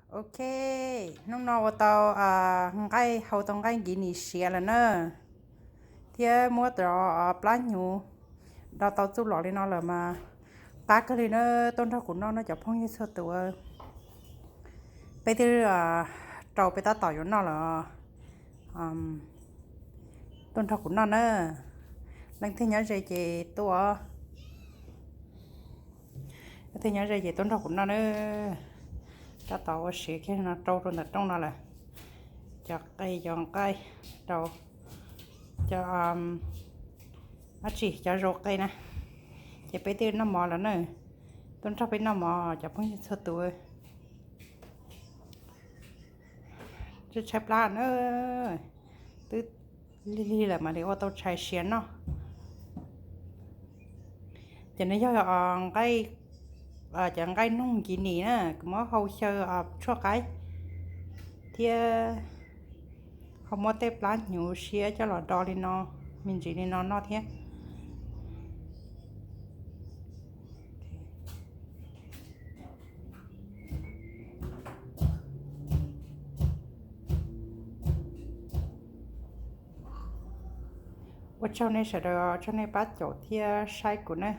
Ok, hnub no ua tau nqaij, hau tau nqaij nkiv nim siav lawm na, thiab muab cov plab hnyuv do tau txuj lom li no lawm mas qab kawg li na. Tuaj nrog kuv noj no cov phooj ywg txhua tus. Peb twb rau peb tab tom yuav noj lawm. Tuaj nrog kuv noj na. Leej twg nyob ze ces tuaj, leej twg nyob ze ces tuaj nrog kuv noj na. Tab tom ua siav kiag no rau rau ntawm rooj no lawm. Cov qe, cov nqaij, rau cov, dab tsi, cov zaus qe na. Ces peb twb noj mov lawm na. Tuaj nrog peb noj mov cov phooj ywg txhua tus. Tshaib plab na, twb lig lig lawm mam li ua tau tshais siav noj. Ces no yog nqaij, cov nqaij noog nkiv nim na, kuv muab hau xyaw tshuaj qaib thiab ho muab tej plab hnyuv siab coj los do li no, me ntsis li no noj thiab. Ua tsaug nej sawv daws, tsaug nej pab caum thiab saib kuv na.